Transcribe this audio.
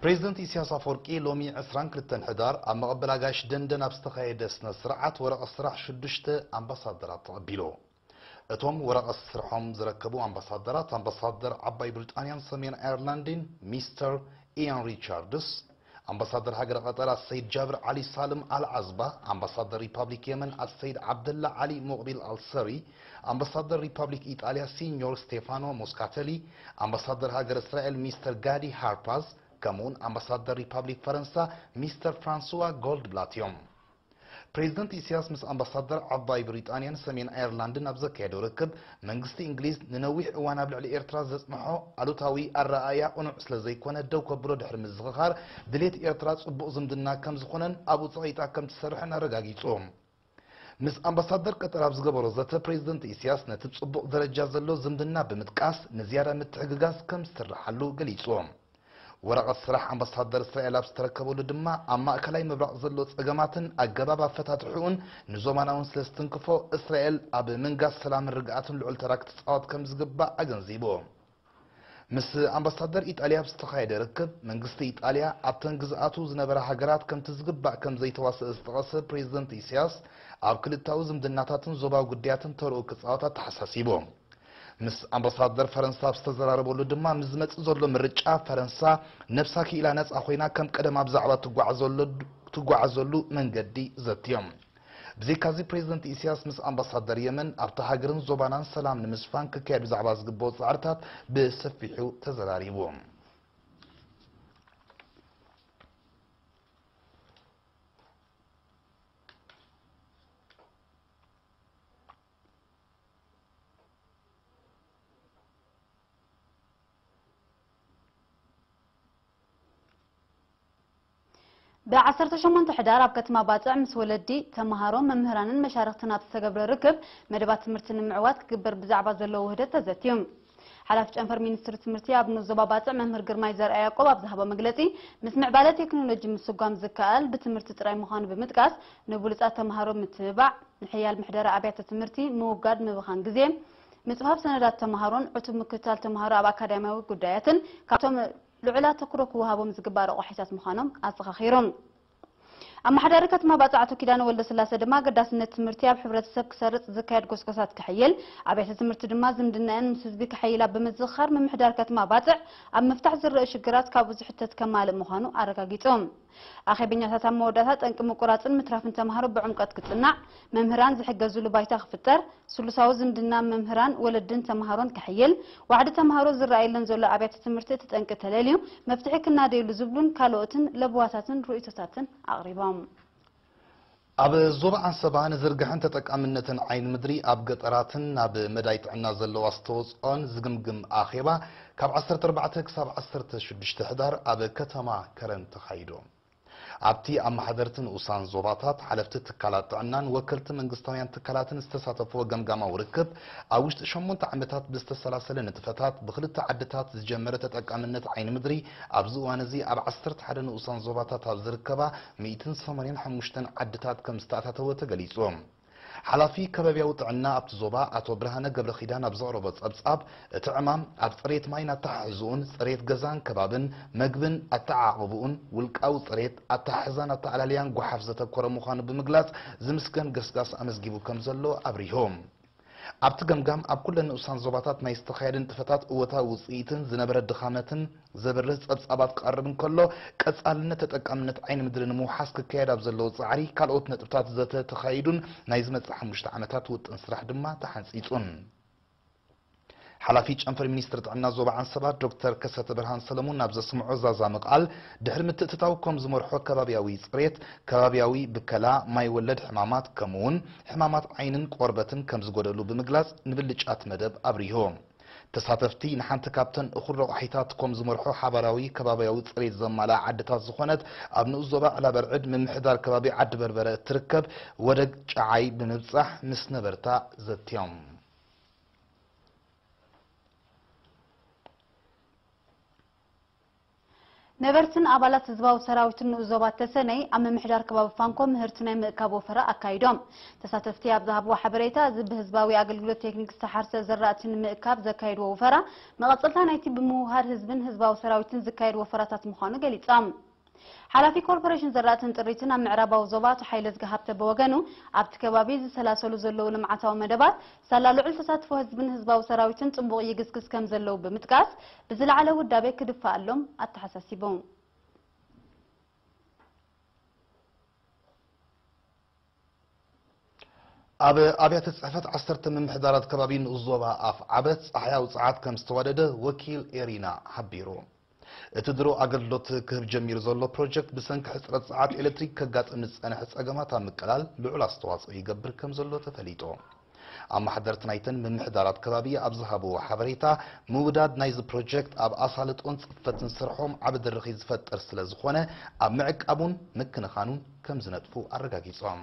ፕሬዚደንት ኢሳያስ ኣፈወርቂ ሎሚ ዕስራን ክልተን ሕዳር ኣብ መቐበል ኣጋይሽ ደንደን ኣብ ዝተኻየደ ስነ ስርዓት ወረቐት ስራሕ ሽዱሽተ ኣምባሳደራት ተቐቢሉ። እቶም ወረቐት ስርሖም ዝረከቡ ኣምባሳደራት፣ ኣምባሳደር ዓባይ ብሪጣንያን ሰሜን ኣየርላንድን ሚስተር ኢያን ሪቻርድስ፣ ኣምባሳደር ሃገረ ቀጠር ኣሰይድ ጃብር ዓሊ ሳልም ኣል ዓዝባ፣ ኣምባሳደር ሪፓብሊክ የመን ኣሰይድ ዓብደላ ዓሊ ሙቕቢል ኣል ሰሪ፣ ኣምባሳደር ሪፓብሊክ ኢጣልያ ሲኞር ስቴፋኖ ሞስካተሊ፣ ኣምባሳደር ሃገር እስራኤል ሚስተር ጋዲ ሃርፓዝ፣ ከምኡውን ኣምባሳደር ሪፓብሊክ ፈረንሳ ሚስተር ፍራንስዋ ጎልድብላት እዮም። ፕሬዚደንት ኢሳያስ ምስ ኣምባሳደር ዓባይ ብሪጣንያን ሰሜን ኣየርላንድን ኣብ ዘካየዶ ርክብ፣ መንግስቲ እንግሊዝ ንነዊሕ እዋን ኣብ ልዕሊ ኤርትራ ዘጽንሖ ኣሉታዊ ኣረኣእያ ቅኑዕ ስለ ዘይኮነ ደው ከብሎ ድሕሪ ምዝኽኻር፣ ድሌት ኤርትራ ጽቡቕ ዝምድና ከም ዝኾነን ኣብኡ ጸቒጣ ከም ትሰርሕን ኣረጋጊጹ። ምስ ኣምባሳደር ቀጠር ኣብ ዝገበሮ ዘተ፣ ፕሬዚደንት ኢሳያስ ነቲ ጽቡቕ ደረጃ ዘሎ ዝምድና ብምጥቃስ፣ ንዝያዳ ምትሕግጋዝ ከም ዝስርሓሉ ገሊጹ። ወረቐት ስራሕ ኣምባሳደር እስራኤል ኣብ ዝተረከበሉ ድማ፣ ኣብ ማእከላይ ምብራቕ ዘሎ ጸገማትን ኣገባብ ኣፈታትሕኡን ንዞባና እውን ስለ ዝትንክፎ፣ እስራኤል ኣብ ምንጋስ ሰላምን ርግኣትን ልዑል ተራ ክትጻወት ከም ዝግባእ ኣገንዚቡ። ምስ ኣምባሳደር ኢጣልያ ኣብ ዝተኻየደ ርክብ፣ መንግስቲ ኢጣልያ ኣብተን ግዝኣቱ ዝነበራ ሃገራት ከምቲ ዝግባእ ከም ዘይተዋሰእ ዝጠቐሰ ፕሬዚደንት ኢሳያስ፣ ኣብ ክልታዊ ዝምድናታትን ዞባዊ ጉዳያትን ተርኡ ክጻወት ኣተሓሳሲቡ። ምስ ኣምባሳደር ፈረንሳ ኣብ ዝተዘራረበሉ ድማ፣ ምስ ዝመጽእ ዘሎ ምርጫ ፈረንሳ ነብሳ ክኢላ ነጻ ኮይና ከም ቀደማ ብዛዕባ ትጓዓዘሉ፣ ትጓዓዘሉ መንገዲ ዘትዮም። ብዘይካዚ ፕሬዚደንት ኢሳያስ ምስ ኣምባሳደር የመን ኣብታ ሃገርን ዞባናን ሰላም ንምስፋን ክካየድ ብዛዕባ ዝግበኦ ጻዕርታት ብሰፊሑ ተዘራሪቡ። ብ ዓሰርተ ሸሞንተ ሕዳር ኣብ ከተማ ባጽዕ ምስ ወለዲ፣ ተመሃሮ፣ መምህራንን መሻርኽትን ኣብ ዝተገብረ ርክብ፣ መደባት ትምህርቲ ንምዕዋት ክግበር ብዛዕባ ዘለዎ ውህደት ተዘትዩ። ሓላፊ ጨንፈር ሚኒስትሪ ትምህርቲ ኣብ ንኡስ ዞባ ባጽዕ መምህር ግርማይ ዘርኣያቆብ ኣብ ዝሃቦ መግለጺ፣ ምስ ምዕባለ ቴክኖሎጂ ምስጓም ዝከኣል ብትምህርቲ ጥራይ ምዃኑ ብምጥቃስ፣ ንብሉጻት ተመሃሮ ምትብባዕ፣ ንሕያል ምሕደራ ኣብያተ ትምህርቲ ምውጋድ፣ ምብኻን ግዜ፣ ምጽፋፍ ሰነዳት ተመሃሮን ዕቱብ ምክትታል ተመሃሮ ኣብ ኣካዳሚያዊ ጉዳያትን ካብቶም ልዑል ኣተኩሮ ክወሃቦም ዝግባእ ረቋሒታት ምዃኖም ኣዘኻኺሩ። ኣመሓዳሪ ከተማ ባጽዕ ኣቶ ኪዳነ ወልደስላሰ ድማ ኣገዳስነት ትምህርቲ ኣብ ሕብረተሰብ ክሰርጽ ዝካየድ ጎስጎሳት ክሕይል፣ ኣብያተ ትምህርቲ ድማ ዝምድናኣን ምስ ህዝቢ ክሕይላ ብምዝኽኻር፣ ምምሕዳር ከተማ ባጽዕ ኣብ ምፍታሕ ዝረአ ሽግራት ካብኡ ዝሕተት ከማልእ ምዃኑ ኣረጋጊጹ። ኣኼበኛታት ኣብ መወዳእታ ጠንቂ ምቁራጽን ምትራፍን ተመሃሮ ብዕምቀት ክጽናዕ፣ መምህራን ዝሕገዝሉ ባይታ ክፍጠር፣ ስሉሳዊ ዝምድና መምህራን፣ ወለድን ተመሃሮን ክሕይል፣ ዋሕዲ ተመሃሮ ዝረኣየለን ዘሎ ኣብያተ ትምህርቲ እቲ ጠንቂ ተለልዩ መፍትሒ ክናደየሉ ዝብሉን ካልኦትን ለበዋታትን ርእይቶታትን ኣቕሪቦም። ኣብ ዞባ ዓንሰባ ንዝርግሐን ተጠቃምነትን ዓይኒ ምድሪ ኣብ ገጠራትን ናብ መዳይ ጥዕና ዘለዎ ኣስተዋፅኦን ዝግምግም ኣኼባ ካብ ዓሰርተ ኣርባዕተ ክሳብ ዓሰርተ ሽዱሽተ ሕዳር ኣብ ከተማ ከረን ተኻይዱ። ኣብቲ ኣመሓደርቲ ንኡሳን ዞባታት፣ ሓለፍቲ ትካላት ጥዕናን ወከልቲ መንግስታውያን ትካላትን ዝተሳተፍዎ ገምጋማዊ ርክብ፣ ኣብ ውሽጢ ሸሞንተ ዓመታት ብዝተሰላሰለ ንጥፈታት ብክልተ ዓድታት ዝጀመረ ተጠቃምነት ዓይኒ ምድሪ ኣብዚ እዋን እዚ ኣብ ዓሰርተ ሓደ ንኡሳን ዞባታት ኣብ ዝርከባ ሚእትን ሰማንያን ሓሙሽተን ዓድታት ከም ዝተኣታተወ ተገሊጹ። ሓላፊ ከባቢያዊ ጥዕና ኣብቲ ዞባ ኣቶ ብርሃነ ገብረኺዳን ኣብ ዘቕረቦ ጸብጻብ፣ እቲ ዕማም ኣብ ጽሬት ማይን ኣተሓሕዝኡን፣ ጽሬት ገዛን ከባብን፣ መግብን ኣተዓቕብኡን፣ ውልቃዊ ጽሬት፣ ኣተሓሕዛን ኣተኣላልያን ጓሓፍ ዘተኮረ ምዃኑ ብምግላጽ፣ ዝምስገን ገስጋስ ኣመዝጊቡ ከም ዘሎ ኣብሪሁ። ኣብቲ ገምጋም፣ ኣብ ኩለን ንኡሳን ዞባታት ናይ ዝተኻየደ ንጥፈታት እወታዊ ውጽኢትን ዝነበረ ድኻመትን ዘብርህ ጸብጻባት ክቐርብ እንከሎ፣ ቀጻልነት ተጠቃምነት ዓይኒ ምድሪ ንምውሓስ ክካየድ ኣብ ዘለዎ ጻዕሪ ካልኦት ነጥብታት ዘተ ተኻይዱን ናይ ዝመጽእ ሓሙሽተ ዓመታት ውጥን ስራሕ ድማ ተሓንጺጹን። ሓላፊ ጨንፈር ሚኒስትሪ ጥዕና ዞባ ዓንሰባ ዶክተር ከሰተ ብርሃን ሰለሙን ኣብ ዘስምዖ ዛዛሚ ቃል፣ ድሕሪ ምትእትታው ኮም ዝመርሖ ከባብያዊ ጽሬት፣ ከባብያዊ ብከላ፣ ማይ ወለድ ሕማማት፣ ከምኡውን ሕማማት ዓይንን ቆርበትን ከም ዝጎደሉ ብምግላጽ፣ ንብልጫት መደብ ኣብሪሁ። ተሳተፍቲ ንሓንቲ ካብተን እኹል ረቋሒታት ኮም ዝመርሖ ሓባራዊ ከባብያዊ ጽሬት ዘማልኣ ዓድታት ዝኾነት ኣብ ንኡስ ዞባ ዕላበርዕድ ምምሕዳር ከባቢ ዓዲ በርበረ እትርከብ ወደግ ጨዓይ ብምብጻሕ ምስ ነበርታ ዘትዮም። ነበርትን ኣባላት ህዝባዊ ሰራዊትን ንኡስ ዞባ ተሰነይ ኣብ ምምሕዳር ከባቢ ፋንኮ ምህርቲ ናይ ምእካብ ወፈራ ኣካይዶም። ተሳተፍቲ ኣብ ዝሃብዎ ሓበሬታ፣ እዚ ብህዝባዊ ኣገልግሎት ቴክኒክ ዝተሓርሰ ዘራእቲ ንምእካብ ዘካየድዎ ወፈራ፣ መቐጸልታ ናይቲ ብምውሃድ ህዝብን ህዝባዊ ሰራዊትን ዝካየድ ወፈራታት ምዃኑ ገሊጾም። ሓላፊ ኮርፖሬሽን ዘራእትን ጥሪትን ኣብ ምዕራባዊ ዞባ ኣቶ ሓይለ ዝገሃብተ ብወገኑ፣ ኣብቲ ከባቢ ዝሰላሰሉ ዘለዉ ልምዓታዊ መደባት ሳላ ልዑል ተሳትፎ ህዝብን ህዝባዊ ሰራዊትን ጽቡቕ ይግስግስ ከም ዘለዉ ብምጥቃስ፣ ብዝለዓለ ውዳቤ ክድፋኣሎም ኣተሓሳሲቡ። ኣብ ኣብያተ ጽሕፈት ዓሰርተ ምምሕዳራት ከባቢ ንኡስ ዞባ ኣፍ ዓበት ጸሓያዊ ጸዓት ከም ዝተዋደደ ወኪል ኤሪና ሓቢሩ። እቲ ድሮ ኣገልግሎት ክህብ ጀሚሩ ዘሎ ፕሮጀክት ብሰንኪ ሕጽረት ጸዓት ኤሌክትሪክ ከጋጥም ንዝጸንሐ ጸገማት ኣብ ምቅላል ልዑል ኣስተዋጽኦ ይገብር ከም ዘሎ ተፈሊጡ። ኣመሓደርቲ ናይተን ምምሕዳራት ከባቢ ኣብ ዝሃብዎ ሓበሬታ፣ ምውዳድ ናይዚ ፕሮጀክት ኣብ ኣሳልጦን ጽፈትን ስርሖም ዓቢ ድርኺት ዝፈጥር ስለ ዝኾነ፣ ኣብ ምዕቃቡን ምክንኻኑን ከም ዝነጥፉ ኣረጋጊጾም።